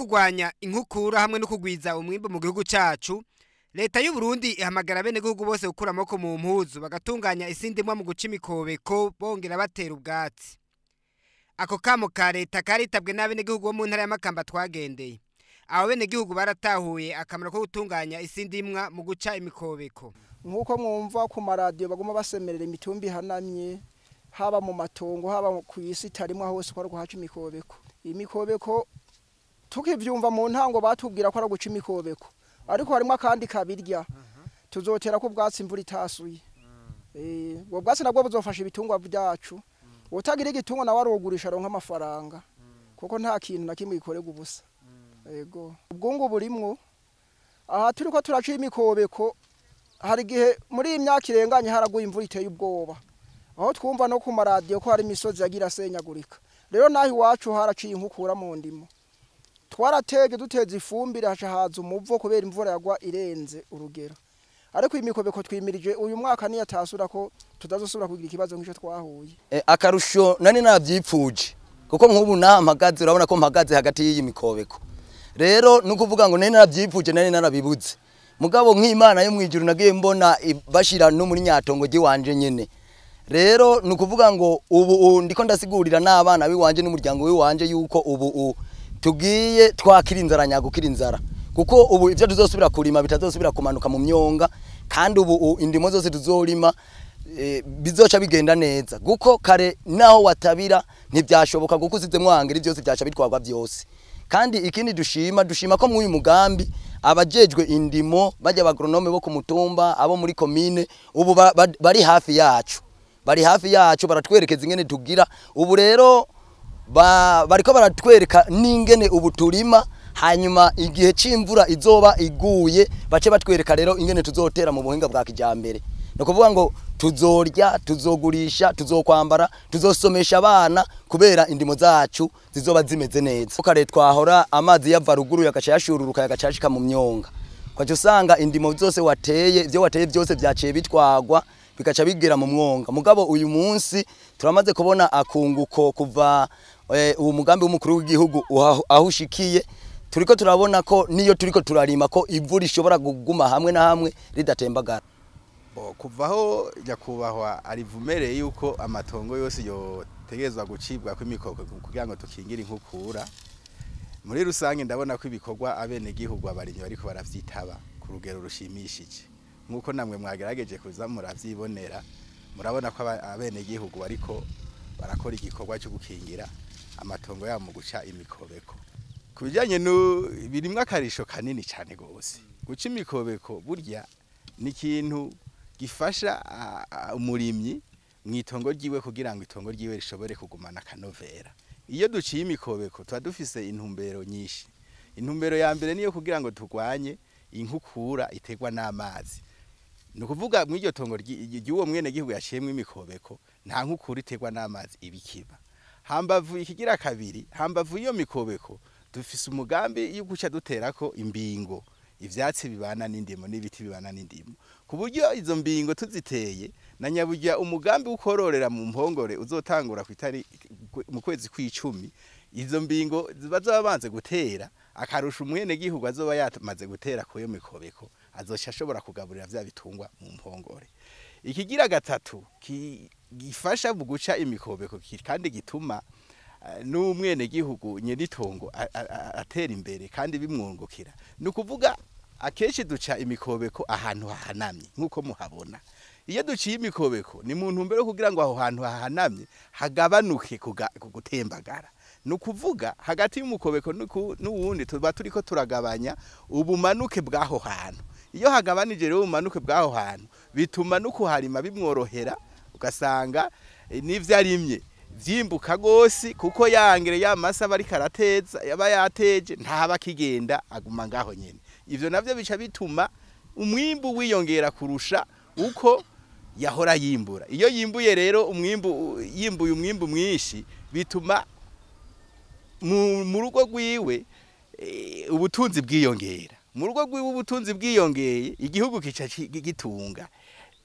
Kugwanya inkukura hamwe no kugwiza umwimbu mu gihugu cacu, leta y'u Burundi ihamagara bene gihugu bose gukura amaboko mu mpuzu, bagatunganya isindimwa mu guca imikobeko, bongera batera ubwatsi. Ako kamo ka leta karitabwe n'abenegihugu bo mu ntara ya Makamba twagendeye. Abo benegihugu baratahuye akamaro ko gutunganya isindimwa mu guca imikobeko. Nk'uko mwumva ku maradiyo baguma basemerera imitumba ihanamye, haba mu matongo, haba ku isi itarimwa hose, ko ari guhaca imikobeko. Imikobeko tukivyumva mu ntango batubwira ko ari guca imikobeko, ariko harimo akandi kabirya tuzotera ko ubwatsi imvura itasuye. Ubwo bwatsi nabwo buzofasha ibitungwa byacu. Utagira igitungwa nawe arogurisha aronka amafaranga, kuko nta kintu na kimwe gikorerwa ubusa. Yego, ubwungu burimwo. Aha turiko turaca imikobeko, hari igihe muri iyi myaka irenganye haraguye imvura iteye ubwoba, aho twumva no ku maradiyo ko hari imisozi yagira asenyagurika. Rero naho iwacu haraciye inkukura mu ndimo, twaratege duteza ifumbire, haca haza umuvo kubera imvura yagwa irenze urugero. Ariko imikobeko twimirije uyu mwaka niyatasura ko tutazosubira kugira ikibazo nk'ico twahuye. Akarusho nani navyipfuje, kuko nk'ubu naha mpagaze, urabona ko mpagaze hagati y'iyi mikobeko. Rero nukuvuga ngo nari naravyipfuje, nari narabibuze, mugabo nk'Imana yo mwijuru nagiye mbona bashira no muri nyatongo giwanje nyene. Rero nukuvuga ngo ubu ndiko ndasigurira n'abana biwanje n'umuryango wiwanje yuko ubu tugiye twakira inzara, nyagukira inzara, kuko ubu ivyo tuzosubira kurima bitazosubira kumanuka mu myonga, kandi ubu indimo zose tuzorima bizoca bigenda neza, kuko kare naho watabira ntibyashoboka, kuko usize mwangiri byose byaca bitwarwa byose. Kandi ikindi dushima ko mw'uyu mugambi abajejwe indimo bajya agronome bo ku mutumba, abo muri commune, ubu bari hafi yacu, bari hafi yacu, baratwerekeza ingene tugira. Ubu rero bariko baratwereka n'ingene ubu turima, hanyuma igihe c'imvura izoba iguye bace batwereka rero ingene tuzotera mu buhinga bwa kijambere. No kuvuga ngo tuzorya, tuzogurisha, tuzokwambara, tuzosomesha abana, kubera indimo zacu zizoba zimeze neza. Kare twahora amazi yava ruguru yagaca yashururuka yagaca yashika mu myonga, kwaje usanga indimo zose wateye, ivyo wateye byose byaciye bitwagwa bigaca bigera mu mwonga. Mugabo uyu munsi turamaze kubona akunguko kuva uwo mugambi w'umukuru w'igihugu ahushikiye, turiko turabona ko niyo turiko turarima ko imvura ishobora kuguma hamwe na hamwe ridatembagara. Kuvaho nyakubahwa arivumereye yuko amatongo yose yotegerezwa gucibwa kw'imikoko kugira ngo tukingire inkukura, muri rusange ndabona ko ibikorwa abenegihugu abarimyi bariko baravyitaba ku rugero rushimishije. Nk'uko namwe mwagerageje kuza muravyibonera, murabona ko abenegihugu bariko barakora igikorwa cyo gukingira amatongo yabo mu guca imikobeko. Ku bijanye birimwo akarisho kanini cane gose, guca imikobeko burya ni ikintu gifasha umurimyi mw'itongo ryiwe kugira ngo itongo ryiwe rishobore kugumana akanovera. Iyo duciye imikobeko tuba dufise intumbero nyinshi. Intumbero ya mbere niyo kugira ngo turwanye inkukura iterwa n'amazi. Ni ukuvuga mw'iryo tongo ry'uwo mwenegihugu yaciyemwo imikobeko nta nkukura iterwa n'amazi ibikiba. Hambavu ikigira kabiri, hambavu iyo mikobeko dufise umugambi yo guca duterako imbingo, ivyatsi bibana n'indimo n'ibiti bibana n'indimo, ku buryo izo mbingo tuziteye na nyaburya umugambi ukororera mu mpongore uzotangura kwitari mu kwezi kw'icumi, izo mbingo bazoba banze gutera, akarusha umwenegihugu azoba yamaze gutera ku yo mikobeko azoca ashobora kugaburira vya bitungwa mu mpongore. Ikigira gatatu gifasha mu guca imikobeko kandi gituma n'umwenegihugu nyenitongo atera imbere kandi bimwungukira, ni ukuvuga akenshi duca imikobeko ahantu hahanamye nk'uko muhabona. Iyo duciye imikobeko ni mu ntumbero kugira ngo aho hantu hahanamye hagabanuke gutembagara. Ni ukuvuga hagati y'umukobeko n'uwundi tuba turiko turagabanya ubumanuke bw'aho hantu. Iyo hagabanije rero ubumanuke bw'aho hantu bituma no kuharima bimworohera, ugasanga n'ivyo arimye vyimbuka gose, kuko yangere ya masa bari karateza yaba yateje ntaba kigenda aguma ngaho nyene. Ivyo navyo bica bituma umwimbu wiyongera kurusha uko yahora yimbura. Iyo yimbuye rero umwimbu, yimbuye umwimbu mwinshi, bituma mu rugo rwiwe ubutunzi bwiyongera. Mu rugo rwiwe ubutunzi bwiyongeye, igihugu kica gitunga.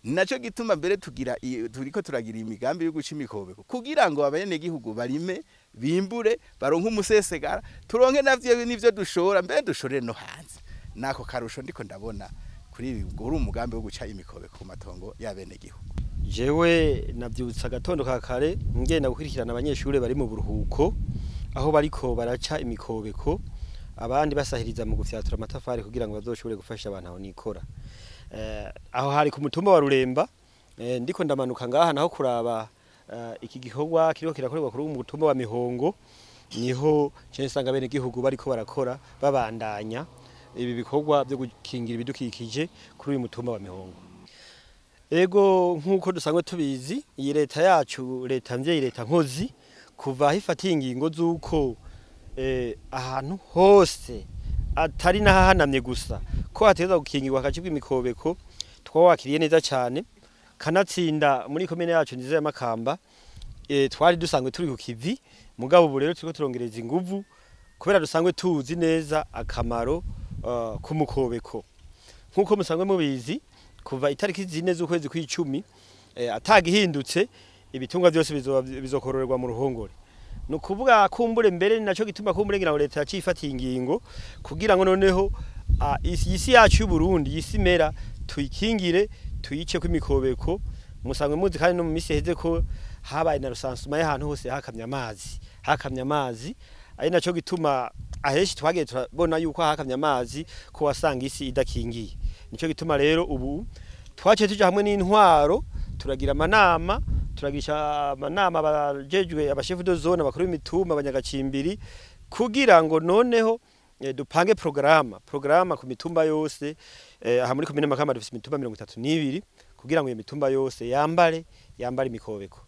Naco gituma mbere tugira turiko turagira imigambi yo guca imikobeko kugira ngo abenegihugu barime, bimbure, baronke umusesegara, turonke navyo nivyo dushora, mbere dushorere no hanze. Nako karusho ndiko ndabona kuri uri umugambi wo guca imikobeko ku matongo y'abenegihugu. Jewe navyutsa agatondo ka kare ngenda gukurikirana abanyeshure bari mu buruhuko, aho bariko baraca imikobeko, abandi basahiriza mu gufyatura amatafari kugira ngo bazoshobore gufasha abantu aho nikora. Aho hari ku mutumba wa Ruremba, ndiko ndamanuka ngaha naho kuraba iki gikorwa kiriko kirakorerwa kuri mutumba wa Mihongo, niho nce nsanga bene gihugu bariko barakora babandanya ibi bikorwa byo gukingira ibidukikije kuri uyu mutumba wa Mihongo. Ego nkuko dusanzwe tubizi, iyi leta yacu, leta mvyeyi, leta nkozi, kuva aho ifatiye ingingo z'uko ahantu hose atari nahahanamye gusa ko hategerezwa gukingirwa hagacibwa imikobeko, twawakiriye neza cyane. Kanatsinda muri komine yacu nziza ya Makamba, twari dusanzwe turi ku kivi, mugabo ubu rero turiko turongereza inguvu kubera dusanzwe tuzi neza akamaro k'umukobeko. Nkuko musanzwe mubizi, kuva itariki 4 z'ukwezi kw'icumi, atagihindutse, ibitungwa byose bizokororerwa mu ruhongore. Nukuvuga kumbure mbere ni naco gituma kumbure ngira ngo leta yacifatiye ingingo kugira ngo noneho isi yacu y'u Burundi, isi mera, tuyikingire, tuyice ko imikobeko. Musanzwe muzi kandi no mu misi heze ko habaye na rusansuma y'ahantu hose hakamye amazi, hakamye amazi, ari naco gituma aheshi twagiye turabona yuko hakamye amazi ko wasanga isi idakingiye. Nico gituma rero ubu twaciye tuja hamwe n'intwaro, turagira amanama, turagisha amanama abajejwe, abashefu de zone, abakuru b'imitumba, abanyagacimbiri, kugira ngo noneho dupange programa ku mitumba yose. Aha muri komine Makamba dufise imitumba 32, kugira ngo iyo mitumba yose yambare imikobeko.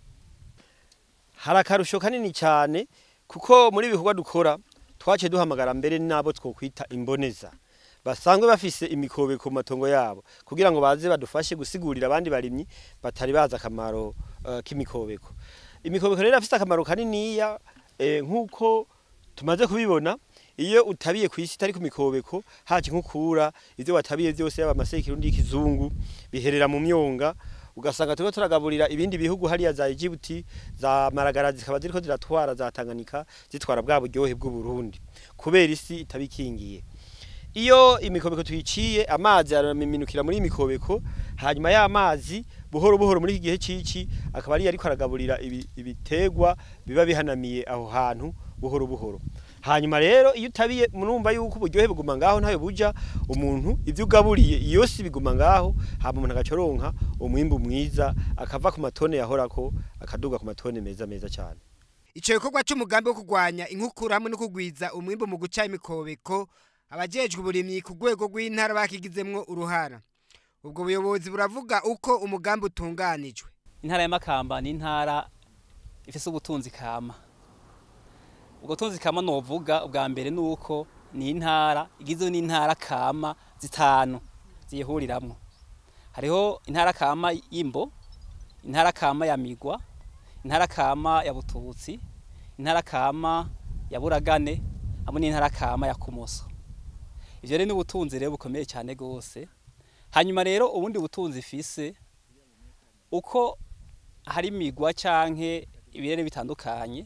Hari akarusho kanini cyane kuko muri bikorwa dukora twaciye duhamagara mbere nabo twokwita imboneza basanzwe bafise imikobeko mu matongo yabo, kugira ngo baze badufashe gusigurira abandi barimyi batari bazi akamaro k'imikobeko. Imikobeko rero afise akamaro kaniniya, nkuko tumaze kubibona, iyo utabiye ku isi itari ku mikobeko haje nkukura, ivyo watabiye byose yaba amasekirundi y'ikizungu biherera mu myonga, ugasanga turiko turagaburira ibindi bihugu hariya za Djibouti, za Maragara zikaba ziriko ziratwara za Tanganyika, zitwara bwa buryohe bw'u Burundi kubera isi itabikingiye. Iyo imikobeko tuyiciye, amazi aramiminukira muri imikobeko, hanyuma ya mazi buhoro buhoro muri iki gihe cici akaba ari ariko aragaburira ibitegwa biba bihanamiye aho hantu buhoro buhoro. Hanyuma rero iyo utabiye murumva yuko uburyohe buguma ngaho ntayo buja, umuntu ivyo ugaburiye iyo si biguma ngaho, hama umuntu agacoronka umwimbu mwiza, akava ku matone yahorako akaduga ku matone meza meza cyane. Ico gikorwa c'umugambi wo kugwanya inkukura hamwe no kugwiza umwimbu mu guca imikobeko, abajejwe uburimyi ku rwego rw'intara bakigizemwo uruhara. Ubwo buyobozi buravuga uko umugambi utunganijwe. Intara ya Makamba ni intara ifise ubutunzi kama. Ubwo butunzi kama novuga ubwa mbere nuko ni intara igizwe n'intara kama zitanu zihuriramwo. Hariho intara kama y'Imbo, intara kama ya Migwa, intara kama ya Bututsi, intara kama ya Buragane hamwe n'intara kama ya Kumoso. Ivyo rero n'ubutunzi rero bukomeye cyane gose. Hanyuma rero ubundi butunzi ifise uko hari migwa canke ibirere bitandukanye,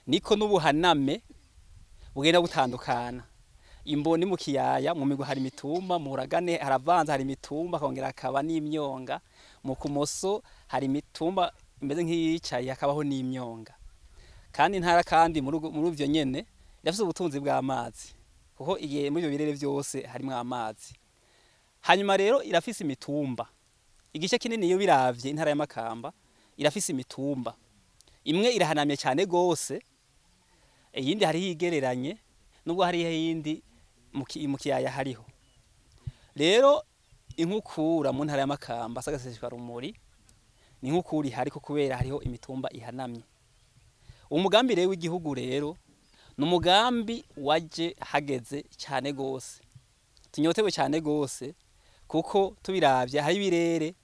niko n'ubuhaname bugenda butandukana. Imbo ni mu kiyaya, mu migwa hari imitumba, mu Buragane haravanze hari imitumba kongera akaba n'imyonga, mu Kumoso hari imitumba imeze nk'iyicaye hakabaho n'imyonga. Kandi intara kandi muri ivyo nyene irafise ubutunzi bw'amazi, kuko igihe muri ivyo birere byose harimo amazi. Hanyuma rero irafise imitumba. Igice kinini iyo biravye intara ya Makamba irafise imitumba. Imwe irahanamye cyane gose, iyindi hari higereranye, nubwo hari yindi mu kiyaya hariho. Rero inkukura mu ntara ya Makamba sagaseseshwa rumuri ni inkukura ihari ko kubera hariho imitumba ihanamye. Umugambi rero w'igihugu rero ni umugambi waje hageze cyane gose, tunyotewe cyane gose, kuko tubiravye hari ibirere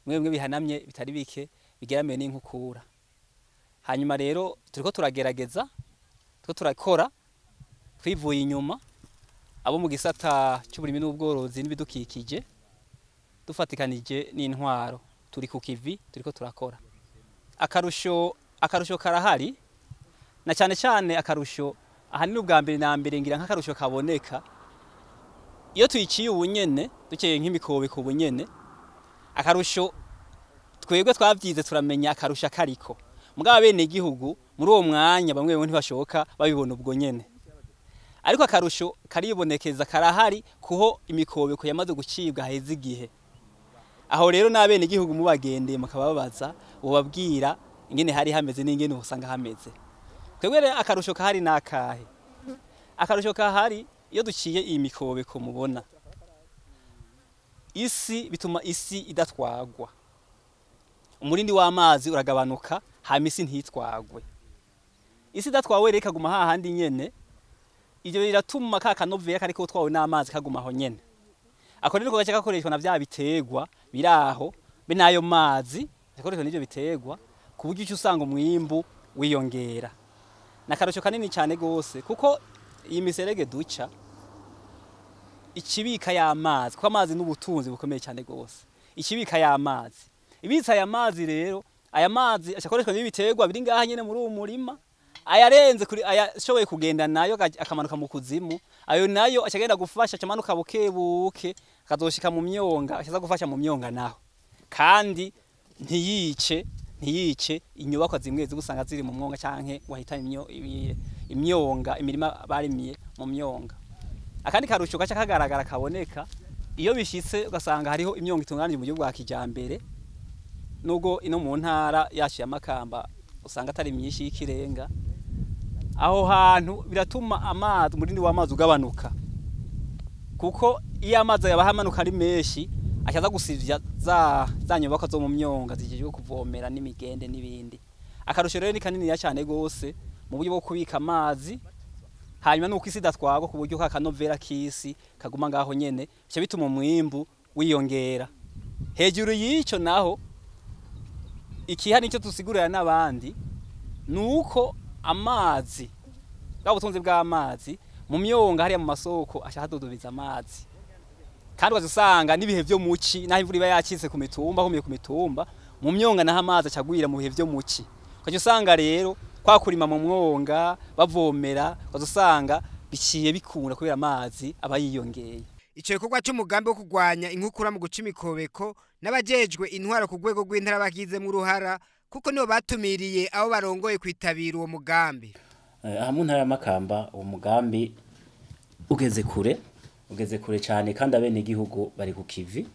mwebwe bihanamye bitari bike bigeramiwe n'inkukura. Hanyuma rero turiko turagerageza, turiko turakora twivuye inyuma abo mu gisata cy'uburimi n'ubworozi n'ibidukikije, Dufatikanije n'intwaro, turi ku kivi, turiko turakora. Akarusho karahari, na cyane cyane akarusho ahanini ubwa mbere na mbere ngira nk'akarusho kaboneka iyo tuyiciye ubunyene, dukeye nk'imikobeko ubunyene. Akarusho twebwe twavyize turamenya akarusho akariko, mugabo abene igihugu muri uwo mwanya bamwe bamwe ntibashoka babibona ubwo nyene, ariko akarusho karibonekeza, karahari kuho imikobeko yamaze gucibwa haheze igihe. Aho rero n'abene igihugu mubagendeye mukababaza, ubabwira ingene hari hameze n'ingene usanga hameze. Twebwe rero akarusho kahari nakahe? Akarusho kahari iyo duciye iyi mikobeko mubona, isi bituma isi idatwagwa, umurindi w'amazi uragabanuka, hama isi ntitwagwe. Isi idatwawe rero ikaguma hahandi nyene, ivyo biratuma ka kanovera kariko twawe n'amazi kaguma aho nyene. Ako rero gace gakoreshwa na vya biterwa biraho be n'ayo mazi gakoreshwa n'ivyo biterwa, ku buryo ico usanga umwimbu wiyongera. Nakarusho kanini cyane gose, kuko iyi miserege duca ikibika y'amazi, kuko amazi n'ubutunzi bukomeye cyane gose. Ikibika y'amazi, ibitsa aya mazi rero, aya mazi akoreshwa n'ibiterwa biri ngaha nyene muri uwo murima, ayarenze kuri ayashoboye kugenda nayo akamanuka mu kuzimu, ayo nayo acagenda gufasha, acamanuka buke buke akazoshika mu myonga, acaza gufasha mu myonga naho, kandi ntiyice inyubakwa zimwe zibusanga ziri mu mwonga canke wahita imyonga, imirima barimiye mu myonga. Akandi karusho gaca kagaragara kaboneka iyo bishitse ugasanga hariho imyonga itunganije mu buryo bwa kijambere, nubwo ino mu ntara yacu ya Makamba usanga atari myinshi y'ikirenga. Aho hantu biratuma amazi, umurindi w'amazi ugabanuka, kuko iyo amazi yabahamanuka ari menshi acaza gusivya za nyubakwa zo mu myonga zijejwe kuvomera n'imigende n'ibindi. Akarusho rero ni kanini cyane gose mu buryo bwo kubika amazi, hanyuma nuko isi idatwagwa, ku buryo ka kanovera k'isi kaguma ngaho nyene, bica bituma umwimbu wiyongera. Hejuru y'ico naho, ikiha nicyo tusigurira n'abandi nuko amazi, bwa butunzi bw'amazi mu myonga hariya mu masoko aca hadudubiza amazi, kandi ukazusanga n'ibihe vyo muci naho imvura iba yacitse ku mitumba, humiye ku mitumba, mu myonga naho amazi acagwira mu bihe vyo muci. Ukaca usanga rero kwa kurima mu mwonga bavomera, ukazusanga biciye bikunda kubera amazi aba yiyongeye. Ico gikorwa c'umugambi wo kurwanya inkukura mu guca imikobeko n'abajejwe intwaro ku rwego rw'intara bagizemwo uruhara, kuko nibo batumiriye abo barongoye kwitabira uwo mugambi. Aha mu ntara ya Makamba uwo mugambi ugeze kure, ugeze kure cyane, kandi abenegihugu bari ku kivi.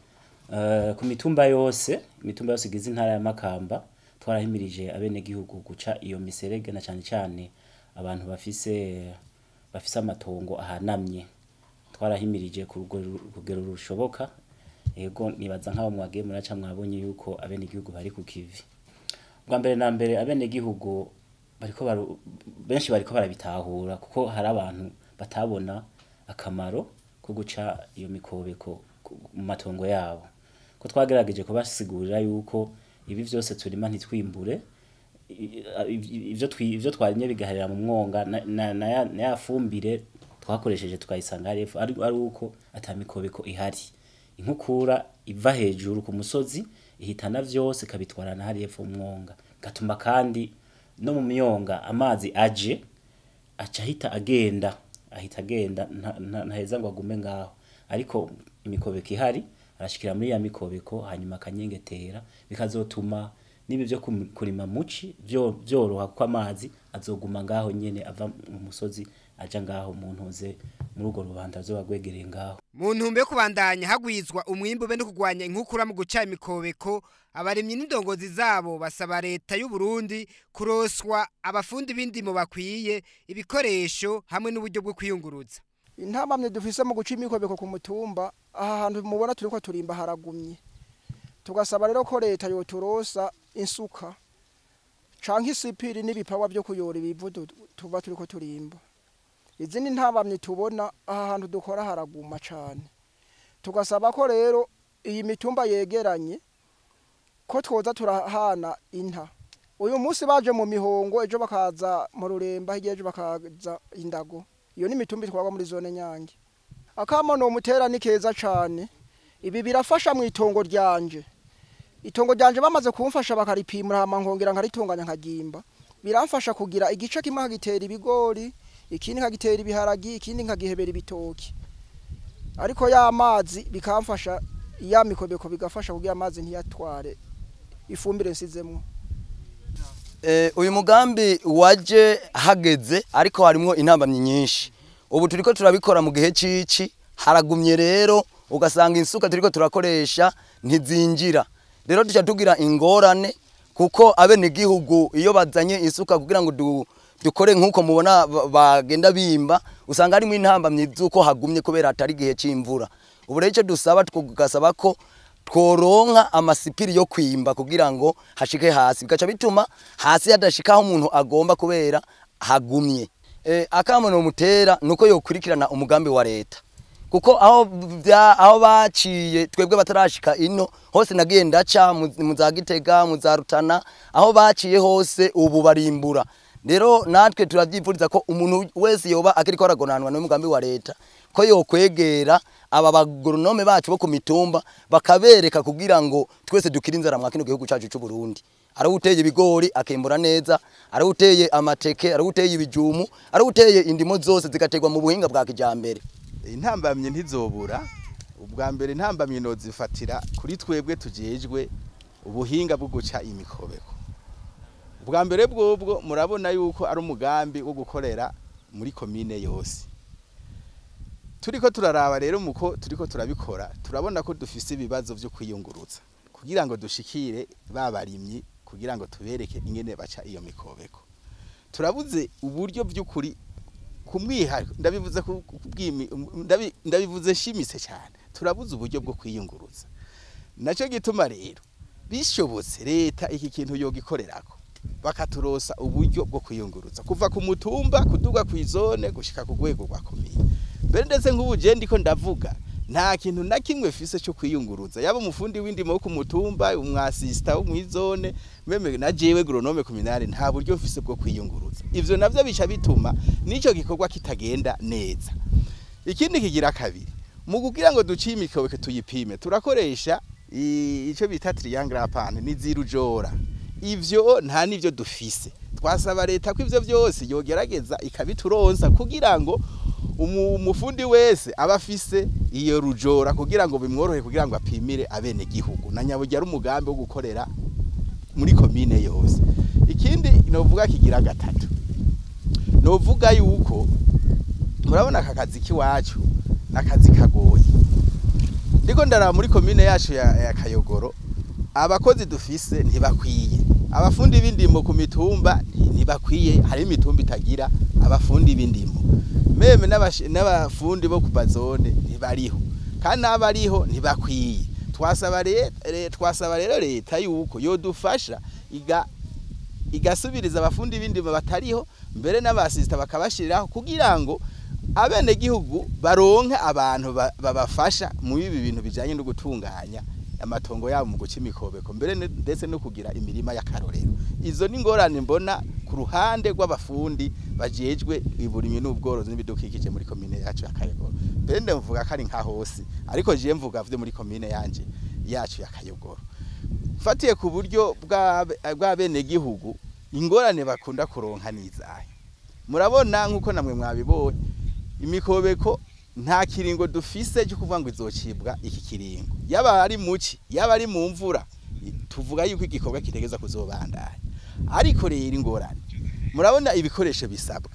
Ku mitumba yose, imitumba yose igize intara ya Makamba twarahimirije abenegihugu guca iyo miserege, na cyane cyane abantu bafise amatongo ahanamye. Twarahimirije ku rugero rushoboka. Ego nibaza nk'abo mwagiye muraca mwabonye yuko abenegihugu bari ku kivi. Bwa mbere na mbere abenegihugu bariko benshi bariko barabitahura, kuko hari abantu batabona akamaro ko guca iyo mikobeko mu matongo yabo. Ko twagerageje kubasigurira yuko ibi vyose turima ntitwimbure, ivyo twarimye bigaherera mu mwonga, na ya fumbire twakoresheje tukayisanga hariya ari uko atamikobeko ihari. Inkukura iva hejuru ku musozi ihitana vyose ikabitwarana hariya epfo mu mwonga, gatuma kandi no mu myonga amazi aje aca ahita agenda, ahita agenda ntaheza ngo agume ngaho. Ariko imikobeko ihari arashikira muri ya mikobeko, hanyuma akanyengetera, bikazotuma n'ibi vyo kurima muci vyoroha, kuko amazi azoguma ngaho nyene ava mu musozi aja ngaho mu ntuze muri urwo rubanda azoba rwegereye ngaho. Mu ntumbero yo kubandanya hagwizwa umwimbu be no kurwanya inkukura mu guca imikobeko, abarimyi n'indongozi zabo basaba leta y'u Burundi kuroswa abafundi b'indimo bakwiye, ibikoresho hamwe n'uburyo bwo kwiyunguruza. Intamamye dufise mu guca imikobeko ku mutumba, aha hantu mubona turiko turimba haragumye. Tugasaba rero ko leta yoturosa insuka canke isipiri n'ibipawa byo kuyora ibivu tuba turiko turimba. Izindi ntabamye tubona aha hantu dukora haraguma cane. Tugasaba ko rero iyi mitumba yegeranye ko twoza turahana inta. Uyu munsi baje mu Mihongo, ejo bakaza mu Ruremba, hirya ejo bakaza Indago. Iyo ni mitumba itwarwa muri zone Nyange. Akamo no mutera ni keza cane. Ibi birafasha mu itongo ryanje. Itongo ryanje bamaze kumfasha bakaripimura hama nkongera nkaritunganya nkagimba. Biramfasha kugira igice kimwe nkagitera ibigori, ikindi nkagitera ibiharagi, ikindi nkagihebera ibitoki. Ariko ya mazi bikamfasha, ya mikobeko bigafasha kugira amazi ntiyatware ifumbire nsizemwo. Uyu mugambi waje hageze, ariko harimo intambamyi nyinshi. Ubu turiko turabikora mu gihe cici, haragumye rero ugasanga insuka turiko turakoresha ntizinjira. Rero tuca tugira ingorane kuko abenegihugu iyo bazanye isuka kugira ngo dukore nkuko mubona bagenda bimba, usanga harimo intambamyi z'uko hagumye kubera atari gihe c'imvura. Ubu rero ico dusaba, tugasaba ko tworonka amasipiri yo kwimba kugira ngo hashike hasi, bigaca bituma hasi hadashikaho umuntu agomba kubera hagumye. Akamo no mutera nuko yokurikirana umugambi wa leta, kuko aho baciye twebwe batarashika ino hose nagiye ndaca mu za Gitega, mu za Rutana, aho baciye hose ubu barimbura. Rero natwe turavyipfuriza ko umuntu wese yoba akiriko aragonanwa n'umugambi wa leta ko yokwegera aba bagoronome bacu bo ku mitumba bakabereka kugira ngo twese dukire inzara mwa kino gihugu cacu c'u Burundi. Arawuteye ibigori akimbura neza, arawuteye amateke, arawuteye ibijumu, arawuteye indimo zose zigategwa mu buhinga bwa kijambere. Intambamye ntizobura. Ubwa mbere intambamye nozifatira kuri twebwe tujejwe ubuhinga bwo guca imikobeko. Ubwa mbere bwobwo murabona yuko ari umugambi wo gukorera muri komine yose. Turiko turaraba rero muko turiko turabikora, turabona ko dufise ibibazo vyo kwiyungurutsa kugira ngo dushikire babarimyi, kugira ngo tubereke ingene baca iyo mikobeko. Turabuze uburyo by'ukuri kumwiha, ndabivuze kubwimi, ndabivuze shimise cyane. Turabuze uburyo bwo kwiyungurutsa. Naco gituma rero bishobotse leta iki kintu yogikorerako, bakaturosa uburyo bwo kwiyungurutsa kuva ku mutumba kuduga ku izone gushika ku rwego rwa komine. Mbere ndetse nk'ubu je ndiko ndavuga nta kintu na kimwe fise cyo kwiyunguruza, yaba umufundi w'indimo wo ku mutumba, umwasista wo mw'izone, meme na jewe agronome communale nta buryo mfise bwo kwiyunguruza. Ivyo navyo bica bituma nico gikorwa kitagenda neza. Ikindi kigira kabiri, mu kugira ngo duciye imikobeko tuyipime, turakoresha ico bita triangle apane n'izirujora. Ivyo nta nivyo dufise. Twasaba leta ko ivyo vyose yogerageza ikabituronsa kugira ngo umufundi wese aba afise iyo rujora kugira ngo bimworohe kugira ngo apimire abene gihugu. Na nyaburya ari umugambi wo gukorera muri komine yose. Ikindi novuga kigira gatatu, novuga yuko murabona aka kazi kiwacu nakazi kagoye. Ndiko ndaraba muri komine yacu ya Kayogoro, abakozi dufise ntibakwiye, abafundi b'indimo ku mitumba ntibakwiye, hari imitumba itagira abafundi b'indimo, meme n'abafundi bo ku bazone ntibariho, kandi n'abariho ntibakwiye. Twasaba rero leta yuko yodufasha igasubiriza abafundi b'indimo batariho, mbere n'abasista bakabashiriraho kugira ngo abenegihugu baronke abantu babafasha mu ibi bintu bijanye no gutunganya amatongo yabo mu guca imikobeko, mbere ndetse no kugira imirima y'akarorero. Izo ni ingorane mbona ku ruhande rw'abafundi bajejwe iburimyi n'ubworozi n'ibidukikije muri komine yacu ya Kayogoro. Mbere ndamvuga ko ari nka hose, ariko je mvuga vyo muri komine yanje yacu ya Kayogoro. Mfatiye ku buryo bw'abenegihugu, ingorane bakunda kuronka nizahe. Murabona nkuko namwe mwabibonye, imikobeko nta kiringo dufise cyo kuvuga ngo izocibwa iki kiringo. Yaba ari muci, yaba ari mu mvura, tuvuga yuko igikorwa kitegeza kuzobandanya. Ariko rero ingorane, murabona ibikoresho bisabwa.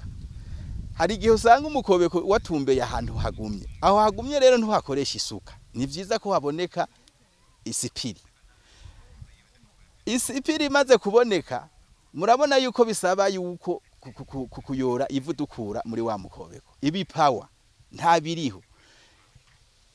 Hari igihe usanga umukobeko watumbeye ahantu hagumye. Aho hagumye rero ntuhakoresha isuka. Ni vyiza ko haboneka isipiri. Isipiri imaze kuboneka, murabona yuko bisaba yuko kuyora ivu dukura muri wa mukobeko. Ibipawa nta biriho.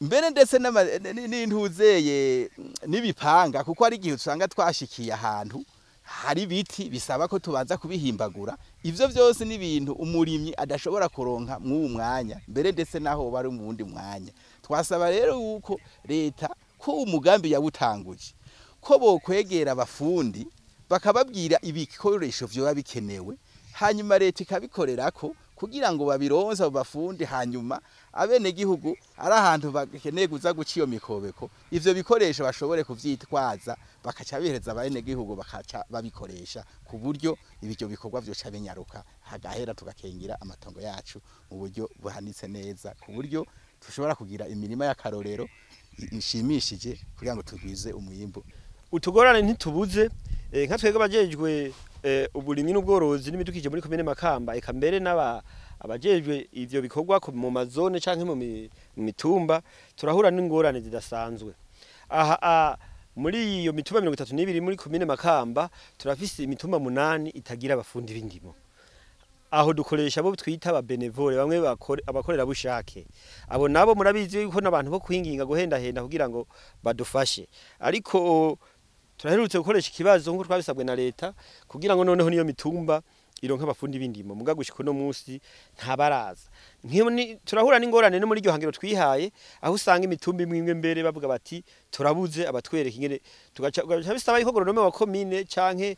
Mbere ndetse n'intuzeye n'ibipanga, kuko ari igihe usanga twashikiye ahantu hari ibiti bisaba ko tubanza kubihimbagura. Ivyo vyose ni ibintu umurimyi adashobora kuronka mw'uwo mwanya, mbere ndetse naho bari mu wundi mwanya. Twasaba rero yuko leta ko umugambi yawutanguje ko bokwegera abafundi bakababwira ibikoresho vyoba bikenewe, hanyuma leta ikabikorerako kugira ngo babironse abo bafundi, hanyuma abene gihugu ari ahantu bakeneye kuza guca iyo mikobeko, ivyo bikoresho bashobore kuvyitwaza bakaca bihereza abene gihugu bakaca babikoresha, ku buryo ibyo bikorwa vyoca binyaruka hagahera tugakengira amatongo yacu mu buryo buhanitse neza, ku buryo tushobora kugira imirima y'akarorero ishimishije kugira ngo tugwize umwimbu. Utugorane ntitubuze, nka twebwe abajejwe uburimyi n'ubworozi n'ibidukikije muri komine Makamba, eka mbere n'aba abajejwe ivyo bikorwa mu mazone canke mu mitumba, turahura n'ingorane zidasanzwe. Aha muri iyo mitumba 32 muri komine Makamba turafise imitumba 8 itagira abafundi b'indimo. Aho dukoresha abo twita aba benevole, bamwe abakorera bushake. Abo nabo murabizi yuko n'abantu bo kwinginga guhendahenda kugira ngo badufashe. Ariko turaherutse gukoresha ikibazo nkuko twabisabwe na leta kugira ngo noneho niyo mitumba ironka abafundi b'indimo, muga gushika no munsi ntabaraza. Turahura n'ingorane no muri iryo hangiro twihaye, aho usanga imitumba imwe mbere bavuga bati turabuze abatwereka ingene, tugaca bisaba yuko goronome wa komine canke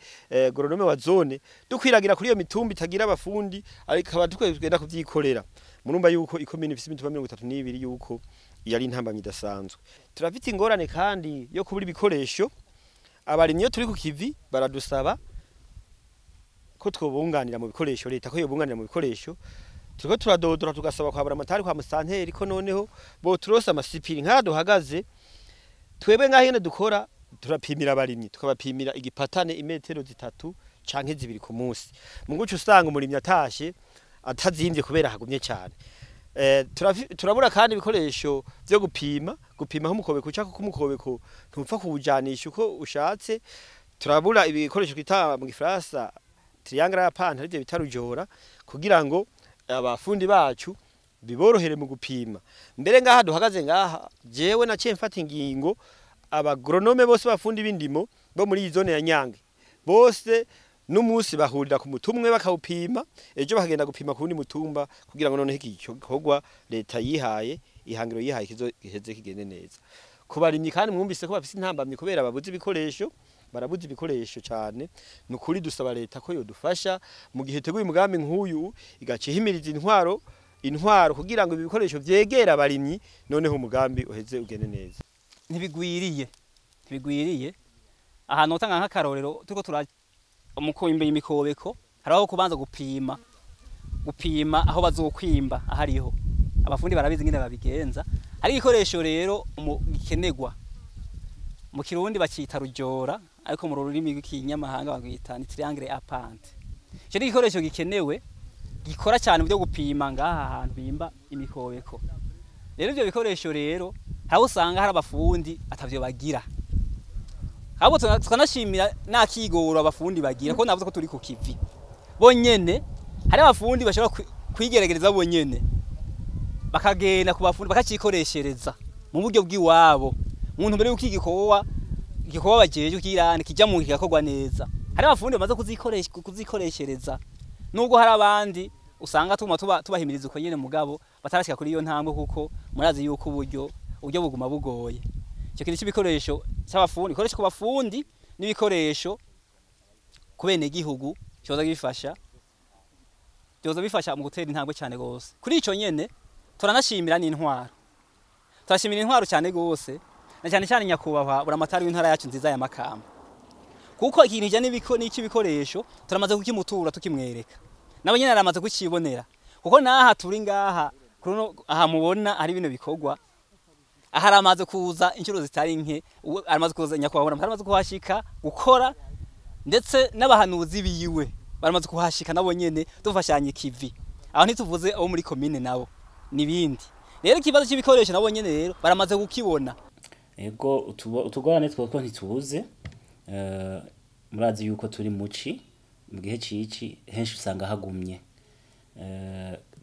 goronome wa zone dukwiragira kuri iyo mitumba itagira abafundi, ariko abadukwegenda kuvyikorera. Murumva yuko ikomine ifise imitumba 32 yuko yari intambamyi idasanzwe. Turafite ingorane kandi yo kubura ibikoresho. Abarimyi iyo turi ku kivi baradusaba ko twobunganira mu bikoresho, leta ko yobunganira mu bikoresho. Turiko turadodora tugasaba kwa buramatari kwa musanteri ko noneho bo turosa amasipiri nka duhagaze twebwe ngaho nyene dukora, turapimira abarimyi tukabapimira igipatane imetero 3 canke 2 ku munsi. Mu guca usanga umurimyi atashe atazimvye kubera hagumye cyane. Turabura kandi ibikoresho byo gupima nk'umukobeko uca, kuko umukobeko ntupfa kuwujanisha uko ushatse. Turabura ibikoresho twita mu gifaransa triangle ya pante, arivyo bita rujora, kugira ngo abafundi bacu biborohere mu gupima. Mbere ngaha duhagaze ngaha, jewe naciye mfata ingingo abagronome bose bafundi b'indimo bo muri iyi zone ya Nyange bose n'umunsi bahurira ku mutumwe bakawupima, ejo bakagenda gupima ku wundi mutumba, kugira ngo noneho iki gikorwa leta yihaye, ihangiro yihaye giheze kigende neza. Ku barimyi kandi mwumvise ko bafise intambamyi kubera babuze ibikoresho, barabuze ibikoresho cyane. Nukuri dusaba leta ko yodufasha mu gihe teguye umugambi nk'uyu, igaca ihimiriza intwaro kugira ngo ibikoresho vyegera abarimyi, noneho umugambi uheze ugende neza. Ntibigwiriye ahantu utanga nk'akarorero turiko tura mukwimba imikobeko, haraho kubanza gupima aho bazokwimba ahariho. Abafundi barabizi ngene babigenza. Hari igikoresho rero gikenerwa mu Kirundi bacita rujora, ariko mu rurimi rw'ikinyamahanga bagwita ni triangle à pente. Ico ni igikoresho gikenewe gikora cyane mu byo gupima ngaha ahantu bimba imikobeko. Rero ivyo bikoresho rero aho usanga hari abafundi atavyo bagira. Abo tukanashimira nakigoro abafundi bagira, ko navuze ko turi ku kivi. Bonyene hari abafundi bashobora kwigeregereza bonyene, bakagenda ku bafundi bakacikoreshereza mu buryo bw'iwabo. Umuntu mbere yuko igikorwa bajeje kirane kijya mu kigakorwa neza. Hari abafundi bamaze kuzikoreshereza, nubwo hari abandi usanga tuma tubahimiriza uko nyene, mugabo batarashika kuri iyo ntambwe, kuko murazi yuko uburyo buguma bugoye. Icyo kintu cy'ibikoresho cy'abafundi, ibikoresho ku bafundi n'ibikoresho ku bene gihugu cyoza bifasha mu gutera intambwe cyane gose. Kuri ico nyene turanashimira n'intwaro, turashimira intwaro cyane gose, na cyane cyane nyakubahwa buramatari w'intara yacu nziza ya Makamba, kuko ikintu kijanye n'ikibikoresho turamaze kukimutura tukimwereka, nabo nyene aramaze kukibonera. Kuko naha turi ngaha aha mubona ari bino bikorwa, aha aramaze kuza inshuro zitari nke, aramaze kuza nyakubahwa aramaze kuhashika gukora, ndetse n'abahanuzi biwe baramaze kuhashika nabo nyene dufashanye kivi. Aho ntituvuze abo muri komine nabo nibindi. Rero ikibazo cy'ibikoresho nabo nyene rero baramaze kukibona. Ego utugorane twoko ntitubuze. Murazi yuko turi muci mu gihe cici henshi usanga hagumye.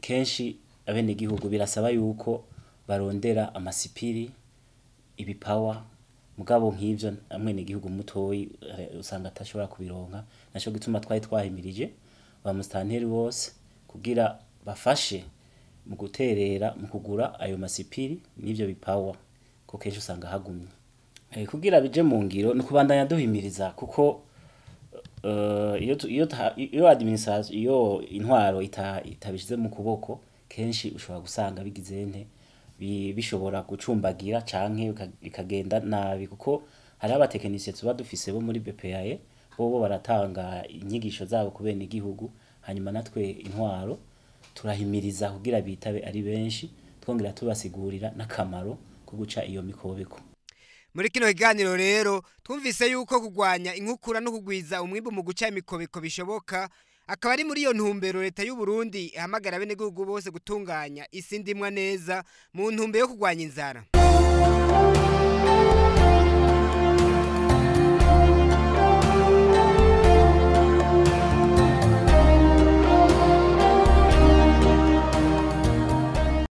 Kenshi abene gihugu birasaba yuko barondera amasipiri, ibipawa, mugabo nk'ivyo amwene gihugu mutoyi usanga atashobora kubironka. Naco gituma twari twahimirije ba mustanteri bose kugira bafashe mu guterera mu kugura ayo masipiri n'ivyo bipawa, ko kenshi usanga hagumye. Kugira bije mu ngiro no kubandanya duhimiriza, kuko Iyo tu- iyo ta- iyo administration, iyo intwaro itabishize mu kuboko, kenshi ushobora gusanga bigize nte bishobora gucumbagira canke bikagenda nabi, kuko hariho abatekinisiye tuba dufise bo muri BPAE, bobo baratanga inyigisho zabo ku bene igihugu, hanyuma natwe intwaro turahimiriza kugira bitabe ari benshi, twongera tubasigurira n'akamaro ko guca iyo mikobeko. Muri kino kiganiro rero twumvise yuko kugwanya inkukura no kugwiza umwimbu mu guca imikobeko bishoboka. Akaba ari muri iyo ntumbero leta y'u Burundi ihamagara abenegihugu bose gutunganya isi ndimwa neza mu ntumbero yo kugwanya inzara.